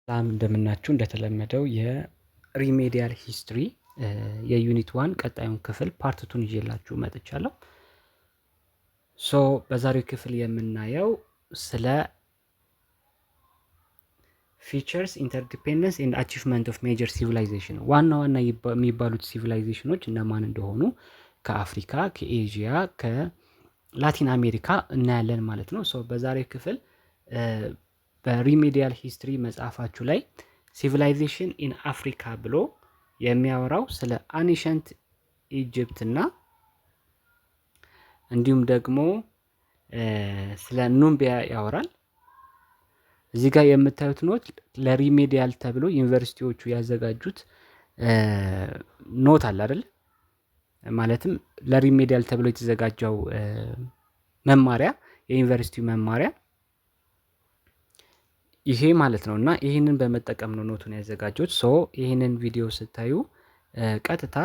ሰላም እንደምናችሁ። እንደተለመደው የ remedial history የ unit 1 ቀጣዩን ክፍል part 2ን ይዤላችሁ መጥቻለሁ። So በዛሬው ክፍል የምናየው ስለ features, interdependence and achievement of major civilization፣ ዋና ዋና የሚባሉት civilization ኖች እነማን እንደሆኑ ከአፍሪካ፣ ከኤዥያ፣ ከላቲን አሜሪካ እናያለን ማለት ነው። So በዛሬው ክፍል በ remedial history መጽሐፋችሁ ላይ civilization in Africa ብሎ የሚያወራው ስለ ancient Egypt እና እንዲሁም ደግሞ ስለ ኑቢያ ያወራል። እዚህ ጋር የምታዩት note ለ remedial ተብሎ ዩኒቨርሲቲዎቹ ያዘጋጁት note አለ አይደል? ማለትም ለ remedial ተብሎ የተዘጋጀው መማሪያ፣ የዩኒቨርሲቲው መማሪያ ይሄ ማለት ነው። እና ይህንን በመጠቀም ነው note ኡን ያዘጋጁት። So ይህንን ቪዲዮ ስታዩ ቀጥታ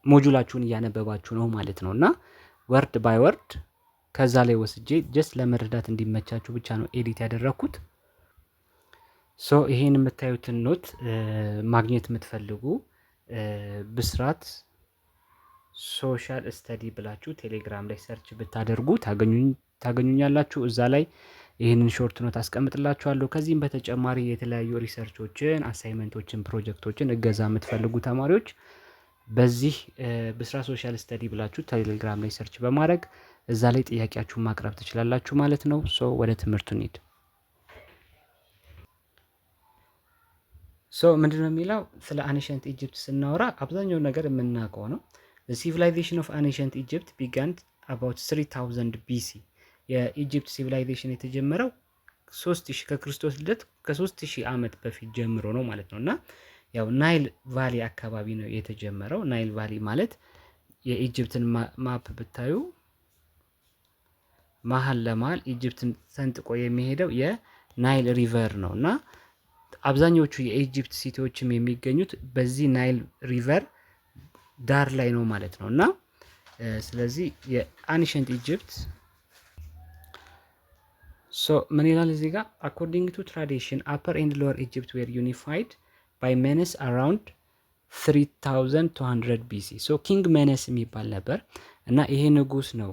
module ኣችሁን እያነበባችሁ ነው ማለት ነው። እና word by word ከዛ ላይ ወስጄ just ለመረዳት እንዲመቻችሁ ብቻ ነው edit ያደረግኩት። So ይሄን የምታዩትን note ማግኘት የምትፈልጉ ብስራት social study ብላችሁ ቴሌግራም ላይ search ብታደርጉ ታገኙኛላችሁ። እዛ ላይ ይህንን short note አስቀምጥላችኋለሁ። ከዚህም በተጨማሪ የተለያዩ research ኦችን፣ assignment ኦችን፣ ፕሮጀክቶችን እገዛ የምትፈልጉ ተማሪዎች በዚህ ብስራት social study ብላችሁ ቴሌግራም ላይ search በማድረግ እዛ ላይ ጥያቄያችሁን ማቅረብ ትችላላችሁ ማለት ነው። So ወደ ትምህርቱ እንሂድ። So ምንድነው የሚለው? ስለ ancient Egypt ስናወራ አብዛኛው ነገር የምናውቀው ነው። Civilization of ancient Egypt began about 3000 BC። የ Egypt civilization የተጀመረው 3000 ከክርስቶስ ልደት ከ3000 ዓመት በፊት ጀምሮ ነው ማለት ነው። እና ያው Nile Valley አካባቢ ነው የተጀመረው። Nile Valley ማለት የ Egypt ን map ብታዩ መሀል ለመሀል Egypt ን ሰንጥቆ የሚሄደው የ Nile River ነው። እና አብዛኞቹ የ Egypt city ዎችም የሚገኙት በዚህ Nile River ዳር ላይ ነው ማለት ነው። እና ስለዚህ የ ancient Egypt፣ so ምን ይላል እዚህ ጋር? According to tradition, Upper and Lower Egypt were unified by Menes around 3200 BC። So King Menes የሚባል ነበር እና ይሄ ንጉስ ነው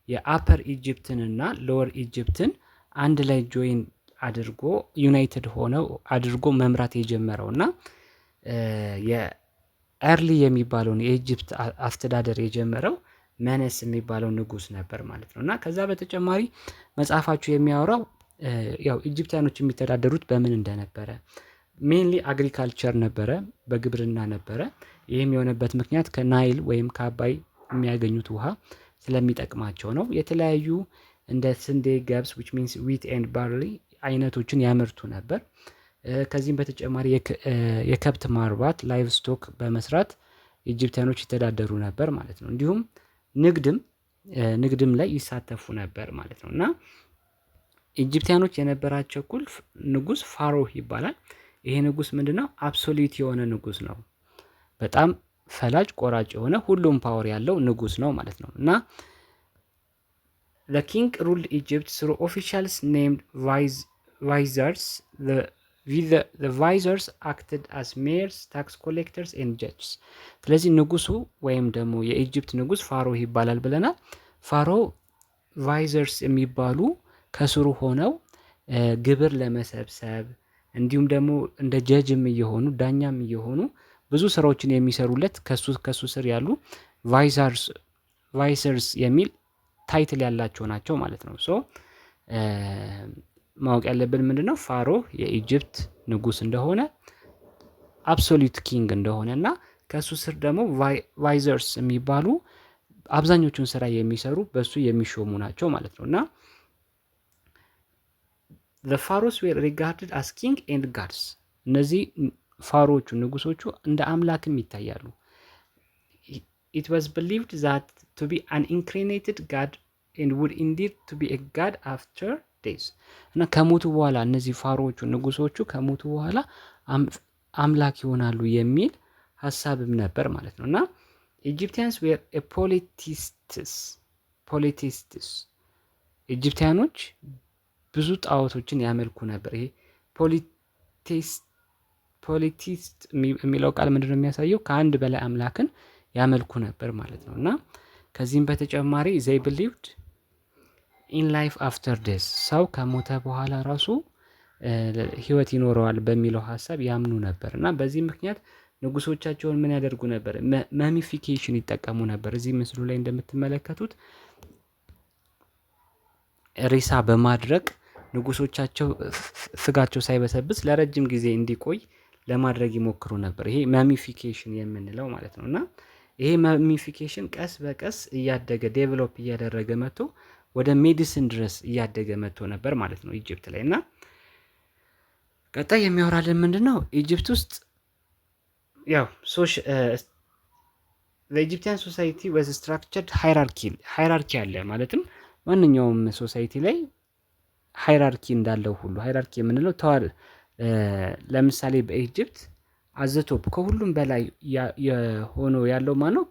የ Upper Egypt ን እና Lower Egypt ን አንድ ላይ join አድርጎ፣ united ሆነው አድርጎ መምራት የጀመረው። እና የ early የሚባለውን የ Egypt አስተዳደር የጀመረው መነስ የሚባለው ንጉስ ነበር ማለት ነው። እና ከዛ በተጨማሪ መጽሐፋችሁ የሚያወራው ያው Egyptian ኖች የሚተዳደሩት በምን እንደነበረ፣ mainly agriculture ነበረ፣ በግብርና ነበረ። ይህም የሆነበት ምክንያት ከናይል ወይም ከአባይ የሚያገኙት ውሃ ስለሚጠቅማቸው ነው። የተለያዩ እንደ ስንዴ፣ ገብስ which means wheat and barley አይነቶችን ያመርቱ ነበር። ከዚህም በተጨማሪ የከብት ማርባት፣ livestock በመስራት Egyptian ኖች ይተዳደሩ ነበር ማለት ነው። እንዲሁም ንግድም ላይ ይሳተፉ ነበር ማለት ነው። እና Egyptian ኖች የነበራቸው ቁልፍ ንጉስ pharaoh ይባላል። ይሄ ንጉስ ምንድነው? Absolute የሆነ ንጉስ ነው። በጣም ፈላጭ ቆራጭ የሆነ፣ ሁሉም power ያለው ንጉስ ነው ማለት ነው። እና the king ruled Egypt through officials named viziers. The viziers acted as mayors, tax collectors and judges። ስለዚህ ንጉሱ ወይም ደግሞ የ Egypt ንጉስ pharaoh ይባላል ብለናል። Pharaoh viziers የሚባሉ ከስሩ ሆነው ግብር ለመሰብሰብ እንዲሁም ደግሞ እንደ judge ም እየሆኑ፣ ዳኛም እየሆኑ ብዙ ስራዎችን የሚሰሩለት ከሱ ስር ያሉ viziers የሚል title ያላቸው ናቸው ማለት ነው። So ማወቅ ያለብን ምንድነው? Pharaoh የ Egypt ንጉስ እንደሆነ፣ absolute king እንደሆነ እና ከእሱ ስር ደግሞ viziers የሚባሉ አብዛኞቹን ስራ የሚሰሩ በሱ የሚሾሙ ናቸው ማለት ነው። እና the pharaohs were regarded as king and gods። እነዚህ pharaoh ዎቹ፣ ንጉሶቹ እንደ አምላክም ይታያሉ። It was believed that to be an incarnated god and would indeed to be a god after death። እና ከሞቱ በኋላ፣ እነዚህ pharaoh ዎቹ፣ ንጉሶቹ ከሞቱ በኋላ አምላክ ይሆናሉ የሚል ሀሳብም ነበር ማለት ነው። እና Egyptians were polytheists። Polytheists፣ Egyptian ኖች ብዙ ጣዖቶችን ያመልኩ ነበር። ይሄ Polytheist የሚለው ቃል ምንድነው የሚያሳየው? ከአንድ በላይ አምላክን ያመልኩ ነበር ማለት ነው። እና ከዚህም በተጨማሪ they believed in life after death፣ ሰው ከሞተ በኋላ ራሱ ህይወት ይኖረዋል በሚለው ሀሳብ ያምኑ ነበር። እና በዚህ ምክንያት ንጉሶቻቸውን ምን ያደርጉ ነበር? Mummification ይጠቀሙ ነበር። እዚህ ምስሉ ላይ እንደምትመለከቱት ሬሳ በማድረቅ ንጉሶቻቸው ስጋቸው ሳይበሰብስ ለረጅም ጊዜ እንዲቆይ ለማድረግ ይሞክሩ ነበር። ይሄ mummification የምንለው ማለት ነው። እና ይሄ mummification ቀስ በቀስ እያደገ፣ develop እያደረገ መጥቶ ወደ medicine ድረስ እያደገ መጥቶ ነበር ማለት ነው Egypt ላይ። እና ቀጣይ የሚያወራልን ምንድን ነው? Egypt ውስጥ ያው Egyptian society was structured hierarchy። Hierarchy አለ። ማለትም ማንኛውም society ላይ hierarchy እንዳለው ሁሉ፣ hierarchy የምንለው ተዋል፣ ለምሳሌ በ Egypt at the top ከሁሉም በላይ የሆነው ያለው ማነው?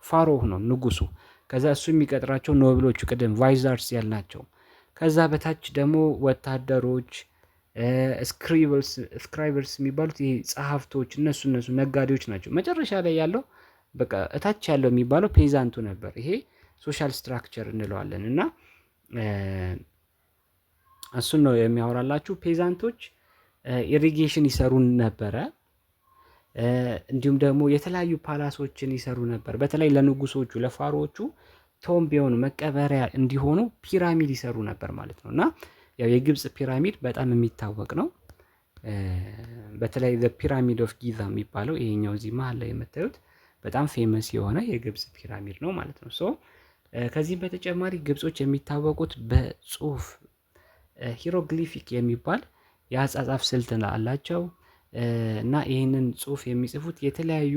Pharaoh ነው፣ ንጉሱ። ከዛ እሱ የሚቀጥራቸው noble ኦቹ፣ ቅድም viziers ያልናቸው፣ ከዛ በታች ደግሞ ወታደሮች፣ scribes የሚባሉት ይሄ ጸሐፍቶች፣ እነሱ ነጋዴዎች ናቸው። መጨረሻ ላይ ያለው፣ በቃ እታች ያለው የሚባለው peasant ኡ ነበር። ይሄ social structure እንለዋለን እና እሱን ነው የሚያወራላችሁ። Peasant ኦች irrigation ይሰሩ ነበረ። እንዲሁም ደግሞ የተለያዩ palace ኦችን ይሰሩ ነበር። በተለይ ለንጉሶቹ፣ ለ pharaoh ዎቹ tomb የሆኑ፣ መቀበሪያ እንዲሆኑ ፒራሚድ ይሰሩ ነበር ማለት ነው። እና ያው የግብፅ ፒራሚድ በጣም የሚታወቅ ነው። በተለይ Pyramid of Giza የሚባለው፣ ይሄኛው እዚህ መሀል ላይ የምታዩት በጣም famous የሆነ የግብፅ ፒራሚድ ነው ማለት ነው። So ከዚህም በተጨማሪ ግብጾች የሚታወቁት በጽሁፍ hieroglyphic የሚባል የአጻጻፍ ስልት አላቸው። እና ይህንን ጽሁፍ የሚጽፉት የተለያዩ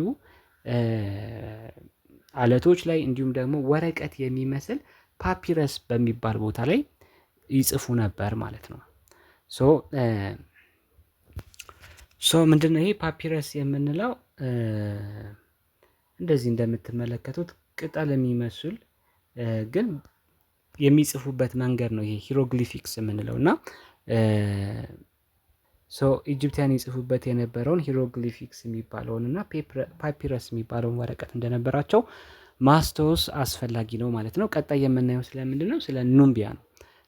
አለቶች ላይ እንዲሁም ደግሞ ወረቀት የሚመስል ፓፒረስ በሚባል ቦታ ላይ ይጽፉ ነበር ማለት ነው። So ምንድነው ይሄ ፓፒረስ የምንለው? እንደዚህ እንደምትመለከቱት ቅጠል የሚመስል ግን የሚጽፉበት መንገድ ነው ይሄ hieroglyphics የምንለው። እና so Egyptian ይጽፉበት የነበረውን hieroglyphics የሚባለውን እና ፓፒረስ የሚባለውን ወረቀት እንደነበራቸው ማስታወስ አስፈላጊ ነው ማለት ነው። ቀጣይ የምናየው ስለምንድን ነው? ስለ ኑምቢያ ነው።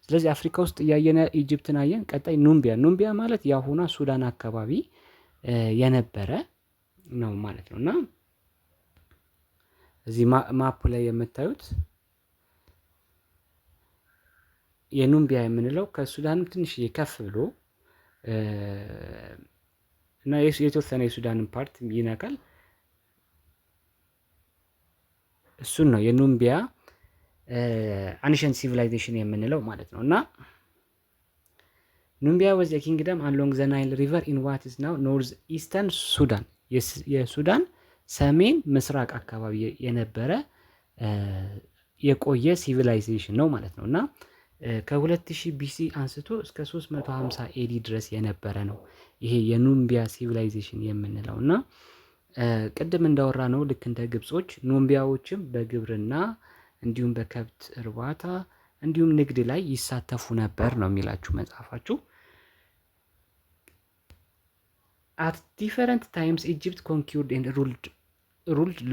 ስለዚህ አፍሪካ ውስጥ እያየን Egypt ን አየን። ቀጣይ ኑምቢያ። ኑምቢያ ማለት የአሁኗ ሱዳን አካባቢ የነበረ ነው ማለት ነው። እና እዚህ map ኡ ላይ የምታዩት የኑምቢያ የምንለው ከሱዳንም ትንሽዬ ከፍ ብሎ እና የተወሰነ የሱዳንን part ይነካል። እሱን ነው የኑምቢያ ancient civilization የምንለው ማለት ነው። እና Nubia was kingdom along the Nile River in what is now north eastern Sudan፣ የሱዳን ሰሜን ምስራቅ አካባቢ የነበረ የቆየ civilization ነው ማለት ነው። እና ከ2000 BC አንስቶ እስከ 350 AD ድረስ የነበረ ነው ይሄ የኑምቢያ civilization የምንለው። እና ቅድም እንዳወራነው ልክ እንደ ግብጾች ኑምቢያዎችም በግብርና እንዲሁም በከብት እርባታ እንዲሁም ንግድ ላይ ይሳተፉ ነበር ነው የሚላችሁ መጽሐፋችሁ። At different times Egypt conquered and ruled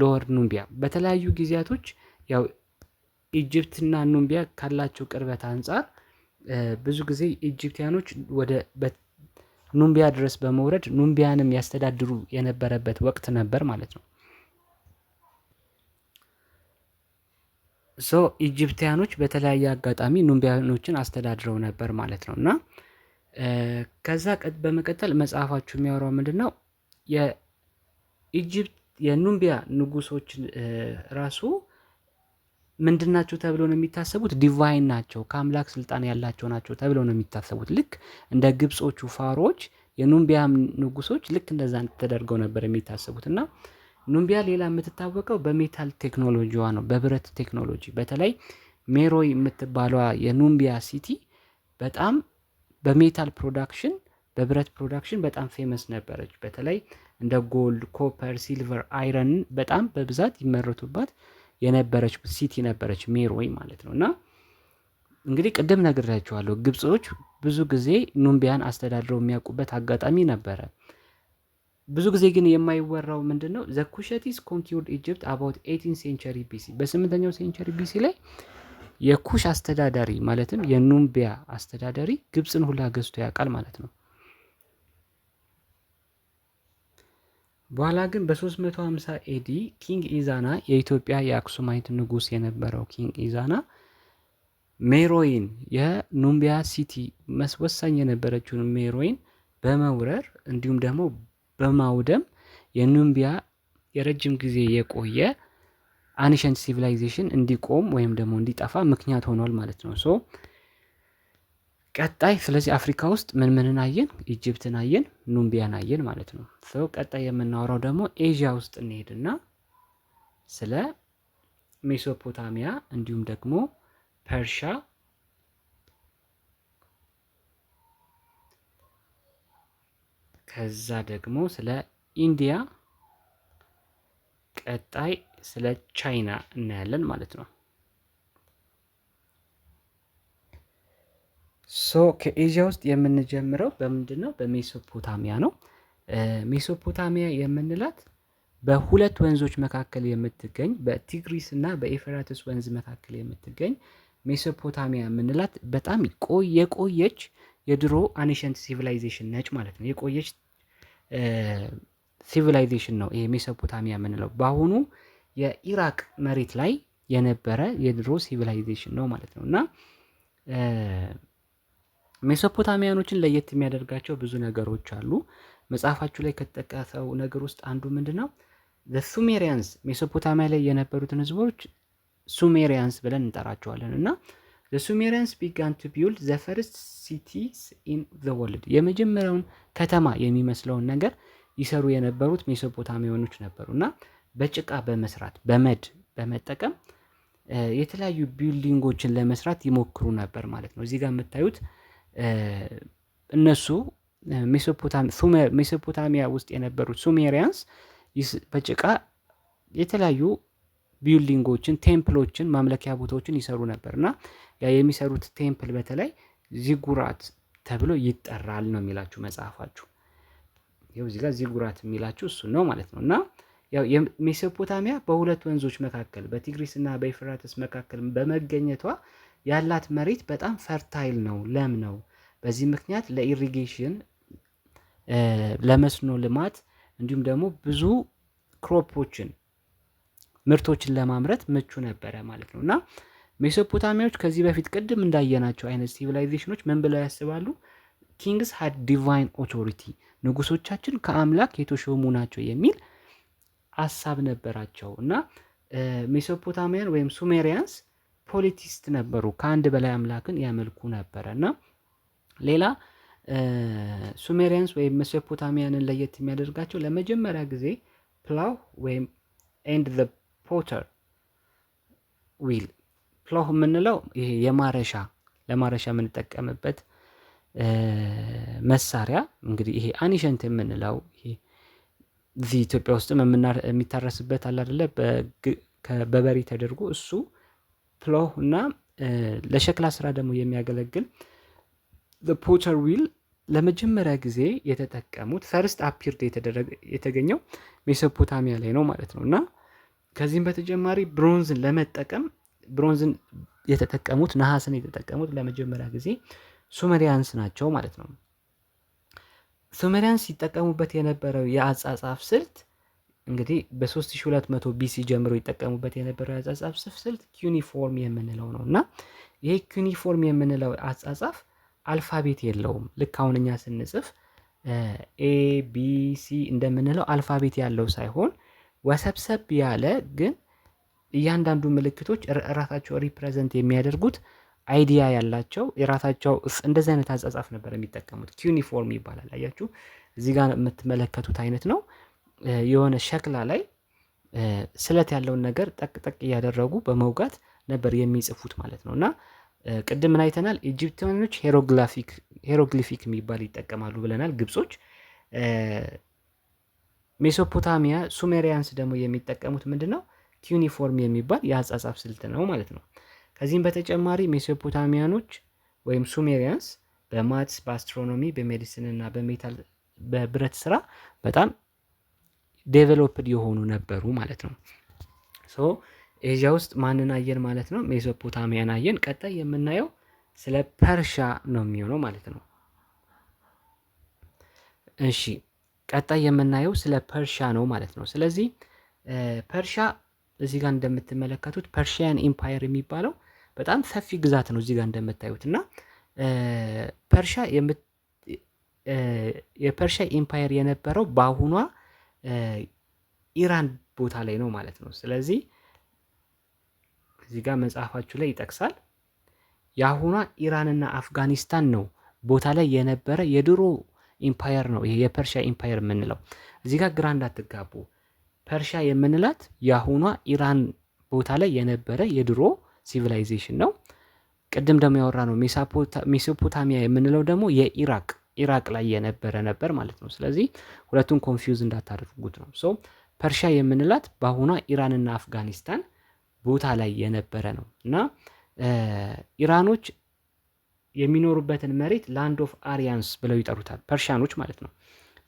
Lower Nubia። በተለያዩ ጊዜያቶች ያው Egypt ና ኑምቢያ ካላቸው ቅርበት አንጻር ብዙ ጊዜ Egyptian ኖች ወደ ኑምቢያ ድረስ በመውረድ ኑምቢያንም ያስተዳድሩ የነበረበት ወቅት ነበር ማለት ነው። So Egyptian ኖች በተለያየ አጋጣሚ ኑምቢያኖችን አስተዳድረው ነበር ማለት ነው። እና ከዛ በመቀጠል መጽሐፋችሁ የሚያወራው ምንድን ነው? የ Egypt የኑምቢያ ንጉሶች ራሱ ምንድን ናቸው ተብለው ነው የሚታሰቡት? Divine ናቸው፣ ከአምላክ ስልጣን ያላቸው ናቸው ተብለው ነው የሚታሰቡት። ልክ እንደ ግብጾቹ pharaoh ዎች የኑምቢያም ንጉሶች ልክ እንደዛ ተደርገው ነበር የሚታሰቡት። እና ኑምቢያ ሌላ የምትታወቀው በ metal ቴክኖሎጂዋ ነው፣ በብረት ቴክኖሎጂ። በተለይ ሜሮይ የምትባለዋ የኑምቢያ city በጣም በ metal production፣ በብረት production በጣም famous ነበረች። በተለይ እንደ gold፣ copper፣ silver፣ iron በጣም በብዛት ይመረቱባት የነበረች city ነበረች ሜሮይ ማለት ነው። እና እንግዲህ ቅድም ነግሬያችኋለሁ፣ ግብጾች ብዙ ጊዜ ኑምቢያን አስተዳድረው የሚያውቁበት አጋጣሚ ነበረ። ብዙ ጊዜ ግን የማይወራው ምንድነው? The Kushites conquered Egypt about 18 century BC። በ8ኛው century BC ላይ የኩሽ አስተዳዳሪ፣ ማለትም የኑምቢያ አስተዳዳሪ፣ ግብፅን ሁላ ገዝቶ ያውቃል ማለት ነው። በኋላ ግን በ350 AD King ኢዛና፣ የኢትዮጵያ የ Aksumite ንጉስ የነበረው King ኢዛና፣ ሜሮይን፣ የኑምቢያ city ወሳኝ የነበረችውን ሜሮይን በመውረር እንዲሁም ደግሞ በማውደም የኑምቢያ የረጅም ጊዜ የቆየ ancient civilization እንዲቆም ወይም ደግሞ እንዲጠፋ ምክንያት ሆኗል ማለት ነው። So ቀጣይ ስለዚህ አፍሪካ ውስጥ ምን ምንን አየን? Egypt ን አየን፣ ኑምቢያን አየን ማለት ነው። So ቀጣይ የምናወራው ደግሞ ኤዥያ ውስጥ እንሄድና ስለ ሜሶፖታሚያ እንዲሁም ደግሞ ፐርሻ፣ ከዛ ደግሞ ስለ ኢንዲያ፣ ቀጣይ ስለ ቻይና እናያለን ማለት ነው። So ከኤዥያ ውስጥ የምንጀምረው በምንድን ነው? በሜሶፖታሚያ ነው። ሜሶፖታሚያ የምንላት በሁለት ወንዞች መካከል የምትገኝ፣ በቲግሪስ እና በኤፍራትስ ወንዝ መካከል የምትገኝ ሜሶፖታሚያ የምንላት በጣም የቆየች የድሮ ancient civilization ነች ማለት ነው። የቆየች civilization ነው ይሄ ሜሶፖታሚያ የምንለው። በአሁኑ የኢራቅ መሬት ላይ የነበረ የድሮ civilization ነው ማለት ነው። እና ሜሶፖታሚያኖችን ለየት የሚያደርጋቸው ብዙ ነገሮች አሉ። መጽሐፋችሁ ላይ ከተጠቀሰው ነገር ውስጥ አንዱ ምንድን ነው? Sumerians፣ ሜሶፖታሚያ ላይ የነበሩትን ህዝቦች Sumerians ብለን እንጠራቸዋለን። እና Sumerians began to build the first cities in the world። የመጀመሪያውን ከተማ የሚመስለውን ነገር ይሰሩ የነበሩት ሜሶፖታሚያኖች ነበሩ። እና በጭቃ በመስራት፣ በ mud በመጠቀም የተለያዩ building ኦችን ለመስራት ይሞክሩ ነበር ማለት ነው። እዚህ ጋር የምታዩት እነሱ ሜሶፖታሚያ ውስጥ የነበሩት Sumerians በጭቃ የተለያዩ building ኦችን፣ temple ኦችን፣ ማምለኪያ ቦታዎችን ይሰሩ ነበር። እና ያ የሚሰሩት temple በተለይ ziggurat ተብሎ ይጠራል ነው የሚላችሁ መጽሐፋችሁ። ይኸው እዚህ ጋር ziggurat የሚላችሁ እሱ ነው ማለት ነው። እና ያው ሜሶፖታሚያ በሁለት ወንዞች መካከል፣ በቲግሪስ እና በኤፍራትስ መካከል በመገኘቷ ያላት መሬት በጣም fertile ነው፣ ለም ነው። በዚህ ምክንያት ለ irrigation፣ ለመስኖ ልማት እንዲሁም ደግሞ ብዙ crop ኦችን፣ ምርቶችን ለማምረት ምቹ ነበረ ማለት ነው። እና ሜሶፖታሚያዎች ከዚህ በፊት ቅድም እንዳየናቸው አይነት civilization ኦች ምን ብለው ያስባሉ? Kings had divine authority፣ ንጉሶቻችን ከአምላክ የተሾሙ ናቸው የሚል ሀሳብ ነበራቸው። እና ሜሶፖታሚያን ወይም Sumerians polytheist ነበሩ፣ ከአንድ በላይ አምላክን ያመልኩ ነበረ። እና ሌላ Sumerians ወይም ሜሶፖታሚያንን ለየት የሚያደርጋቸው ለመጀመሪያ ጊዜ plow ወይም and the potter wheel። Plow የምንለው ይሄ የማረሻ፣ ለማረሻ የምንጠቀምበት መሳሪያ፣ እንግዲህ ይሄ ancient የምንለው፣ ይሄ እዚህ ኢትዮጵያ ውስጥም የሚታረስበት አለ አይደለ፣ በበሬ ተደርጎ፣ እሱ plow እና ለሸክላ ስራ ደግሞ የሚያገለግል potter wheel ለመጀመሪያ ጊዜ የተጠቀሙት፣ first appeared የተገኘው ሜሶፖታሚያ ላይ ነው ማለት ነው። እና ከዚህም በተጨማሪ ብሮንዝን ለመጠቀም፣ ብሮንዝን የተጠቀሙት፣ ነሐስን የተጠቀሙት ለመጀመሪያ ጊዜ Sumerians ናቸው ማለት ነው። Sumerians ሲጠቀሙበት የነበረው የአጻጻፍ ስልት፣ እንግዲህ በ3200 BC ጀምሮ ይጠቀሙበት የነበረው የአጻጻፍ ስልት cuneiform የምንለው ነው። እና ይሄ cuneiform የምንለው አጻጻፍ alphabet የለውም። ልክ አሁን እኛ ስንጽፍ A B C እንደምንለው alphabet ያለው ሳይሆን ወሰብሰብ ያለ ግን እያንዳንዱ ምልክቶች ራሳቸው represent የሚያደርጉት idea ያላቸው የራሳቸው እንደዚህ አይነት አጻጻፍ ነበር የሚጠቀሙት። Cuneiform ይባላል። አያችሁ፣ እዚህ ጋር የምትመለከቱት አይነት ነው። የሆነ ሸክላ ላይ ስለት ያለውን ነገር ጠቅ ጠቅ እያደረጉ በመውጋት ነበር የሚጽፉት ማለት ነው። እና ቅድም ምን አይተናል? ኢጂፕቲያኖች hieroglyphic የሚባል ይጠቀማሉ ብለናል። ግብጾች፣ ሜሶፖታሚያ Sumerians ደግሞ የሚጠቀሙት ምንድን ነው? Cuneiform የሚባል የአጻጻፍ ስልት ነው ማለት ነው። ከዚህም በተጨማሪ ሜሶፖታሚያኖች ወይም Sumerians በ maths፣ በ astronomy፣ በ medicine እና በ metal፣ በብረት ስራ በጣም developed የሆኑ ነበሩ ማለት ነው። So ኤዥያ ውስጥ ማንን አየን ማለት ነው? ሜሶፖታሚያን አየን። ቀጣይ የምናየው ስለ ፐርሻ ነው የሚሆነው ማለት ነው። እሺ፣ ቀጣይ የምናየው ስለ ፐርሻ ነው ማለት ነው። ስለዚህ ፐርሻ እዚህ ጋር እንደምትመለከቱት Persian Empire የሚባለው በጣም ሰፊ ግዛት ነው እዚህ ጋር እንደምታዩት። እና ፐርሻ የፐርሻ empire የነበረው በአሁኗ ኢራን ቦታ ላይ ነው ማለት ነው። ስለዚህ እዚህ ጋር መጽሐፋችሁ ላይ ይጠቅሳል። የአሁኗ ኢራንና አፍጋኒስታን ነው ቦታ ላይ የነበረ የድሮ empire ነው ይሄ የፐርሻ empire የምንለው። እዚህ ጋር ግራ እንዳትጋቡ፣ ፐርሻ የምንላት የአሁኗ ኢራን ቦታ ላይ የነበረ የድሮ civilization ነው። ቅድም ደግሞ ያወራነው ሜሶፖታሚያ የምንለው ደግሞ የኢራቅ ኢራቅ ላይ የነበረ ነበር ማለት ነው። ስለዚህ ሁለቱን confuse እንዳታደርጉት ነው። So ፐርሻ የምንላት በአሁኗ ኢራንና አፍጋኒስታን ቦታ ላይ የነበረ ነው። እና ኢራኖች የሚኖሩበትን መሬት Land of Aryans ብለው ይጠሩታል። ፐርሻኖች ማለት ነው።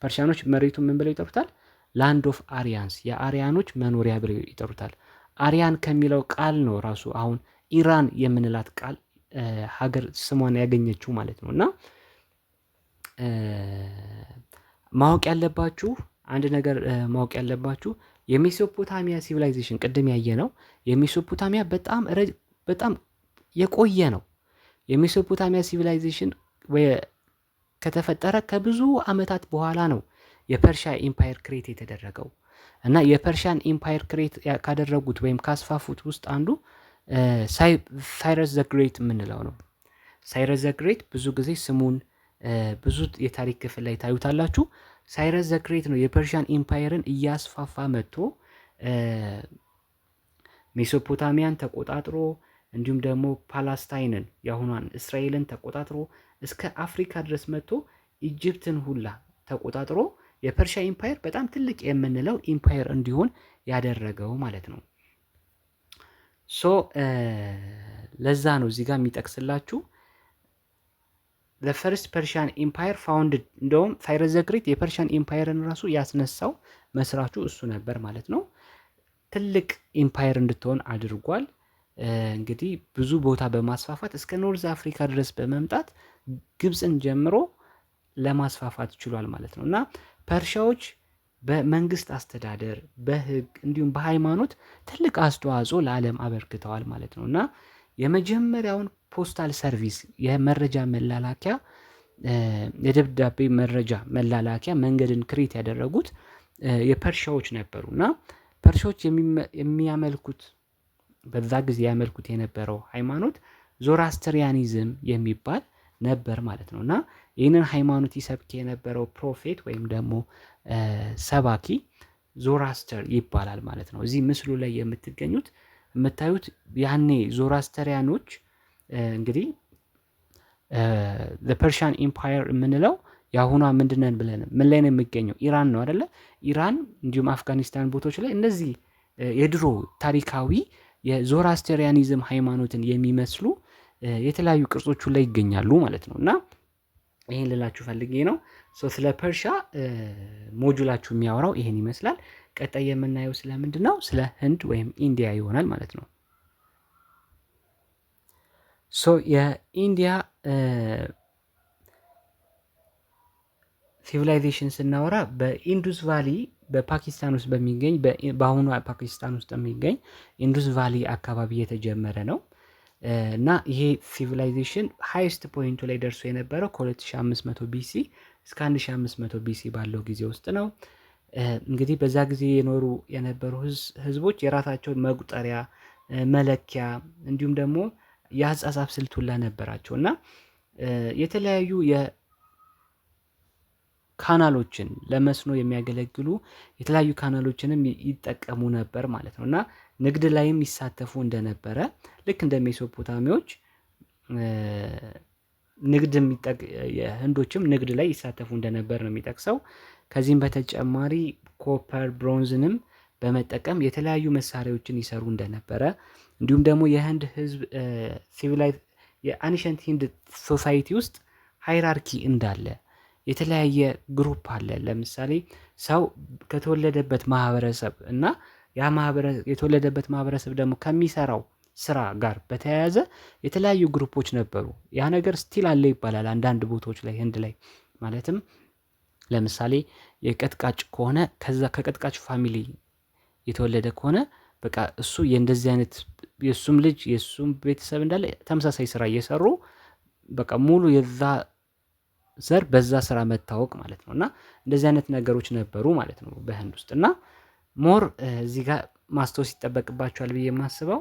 ፐርሻኖች መሬቱን ምን ብለው ይጠሩታል? Land of Aryans፣ የአርያኖች መኖሪያ ብለው ይጠሩታል። አርያን ከሚለው ቃል ነው ራሱ አሁን ኢራን የምንላት ቃል ሀገር ስሟን ያገኘችው ማለት ነው። እና ማወቅ ያለባችሁ አንድ ነገር፣ ማወቅ ያለባችሁ የሜሶፖታሚያ civilization፣ ቅድም ያየነው የሜሶፖታሚያ በጣም በጣም የቆየ ነው። የሜሶፖታሚያ civilization ከተፈጠረ ከብዙ ዓመታት በኋላ ነው የፐርሻ empire create የተደረገው። እና የ Persian empire create ካደረጉት ወይም ካስፋፉት ውስጥ አንዱ Cyrus the Great የምንለው ነው። Cyrus the Great ብዙ ጊዜ ስሙን ብዙ የታሪክ ክፍል ላይ ታዩታላችሁ። Cyrus the Great ነው የ Persian empire ን እያስፋፋ መጥቶ ሜሶፖታሚያን ተቆጣጥሮ፣ እንዲሁም ደግሞ ፓላስታይንን፣ የአሁኗን እስራኤልን ተቆጣጥሮ፣ እስከ አፍሪካ ድረስ መጥቶ Egypt ን ሁላ ተቆጣጥሮ የፐርሻ empire በጣም ትልቅ የምንለው empire እንዲሆን ያደረገው ማለት ነው። So ለዛ ነው እዚህ ጋር የሚጠቅስላችሁ first Persian Empire founded። እንደውም Cyrus the Great የ Persian Empire ን ራሱ ያስነሳው መስራቹ እሱ ነበር ማለት ነው። ትልቅ empire እንድትሆን አድርጓል። እንግዲህ ብዙ ቦታ በማስፋፋት እስከ North Africa ድረስ በመምጣት ግብፅን ጀምሮ ለማስፋፋት ችሏል ማለት ነው። እና ፐርሻዎች በመንግስት አስተዳደር፣ በህግ እንዲሁም በሃይማኖት ትልቅ አስተዋጽኦ ለዓለም አበርክተዋል ማለት ነው። እና የመጀመሪያውን postal service፣ የመረጃ መላላኪያ፣ የደብዳቤ መረጃ መላላኪያ መንገድን create ያደረጉት የፐርሻዎች ነበሩ። እና ፐርሻዎች የሚያመልኩት፣ በዛ ጊዜ ያመልኩት የነበረው ሃይማኖት Zoroastrianism የሚባል ነበር ማለት ነው። እና ይህንን ሃይማኖት ይሰብክ የነበረው prophet ወይም ደግሞ ሰባኪ ዞራስተር ይባላል ማለት ነው። እዚህ ምስሉ ላይ የምትገኙት የምታዩት ያኔ ዞራስተሪያኖች እንግዲህ Persian Empire የምንለው የአሁኗ ምንድነን ብለን ምን ላይ ነው የሚገኘው? ኢራን ነው አደለ? ኢራን እንዲሁም አፍጋኒስታን ቦታዎች ላይ እነዚህ የድሮ ታሪካዊ የ Zoroastrianism ሃይማኖትን የሚመስሉ የተለያዩ ቅርጾቹ ላይ ይገኛሉ ማለት ነው። እና ይህን ልላችሁ ፈልጌ ነው። ስለ ፐርሻ ሞጁላችሁ የሚያወራው ይሄን ይመስላል። ቀጣይ የምናየው ስለምንድን ነው? ስለ ህንድ ወይም ኢንዲያ ይሆናል ማለት ነው። So የኢንዲያ civilization ስናወራ በ Indus Valley በፓኪስታን ውስጥ በሚገኝ፣ በአሁኑ ፓኪስታን ውስጥ የሚገኝ Indus Valley አካባቢ የተጀመረ ነው። እና ይሄ civilization highest point ኡ ላይ ደርሶ የነበረው ከ2500 BC እስከ 1500 BC ባለው ጊዜ ውስጥ ነው። እንግዲህ በዛ ጊዜ የኖሩ የነበሩ ህዝቦች የራሳቸውን መቁጠሪያ፣ መለኪያ እንዲሁም ደግሞ የአጻጻፍ ስልት ሁላ ነበራቸው። እና የተለያዩ canal ኦችን፣ ለመስኖ የሚያገለግሉ የተለያዩ canal ኦችንም ይጠቀሙ ነበር ማለት ነው። እና ንግድ ላይም ይሳተፉ እንደነበረ፣ ልክ እንደ ሜሶፖታሚዎች ንግድ፣ የህንዶችም ንግድ ላይ ይሳተፉ እንደነበር ነው የሚጠቅሰው። ከዚህም በተጨማሪ copper፣ bronze ንም በመጠቀም የተለያዩ መሳሪያዎችን ይሰሩ እንደነበረ፣ እንዲሁም ደግሞ የህንድ ህዝብ civilize የ ancient Hind society ውስጥ high Hierarchy እንዳለ፣ የተለያየ group አለ። ለምሳሌ ሰው ከተወለደበት ማህበረሰብ እና ያ የተወለደበት ማህበረሰብ ደግሞ ከሚሰራው ስራ ጋር በተያያዘ የተለያዩ group ኦች ነበሩ። ያ ነገር still አለ ይባላል አንዳንድ ቦታዎች ላይ፣ ህንድ ላይ። ማለትም ለምሳሌ የቀጥቃጭ ከሆነ፣ ከዛ ከቀጥቃጭ family የተወለደ ከሆነ በቃ እሱ የእንደዚህ አይነት፣ የእሱም ልጅ የእሱም ቤተሰብ እንዳለ ተመሳሳይ ስራ እየሰሩ በቃ ሙሉ የዛ ዘር በዛ ስራ መታወቅ ማለት ነው። እና እንደዚህ አይነት ነገሮች ነበሩ ማለት ነው በህንድ ውስጥ። እና more እዚህ ጋር ማስታወስ ይጠበቅባቸዋል ብዬ የማስበው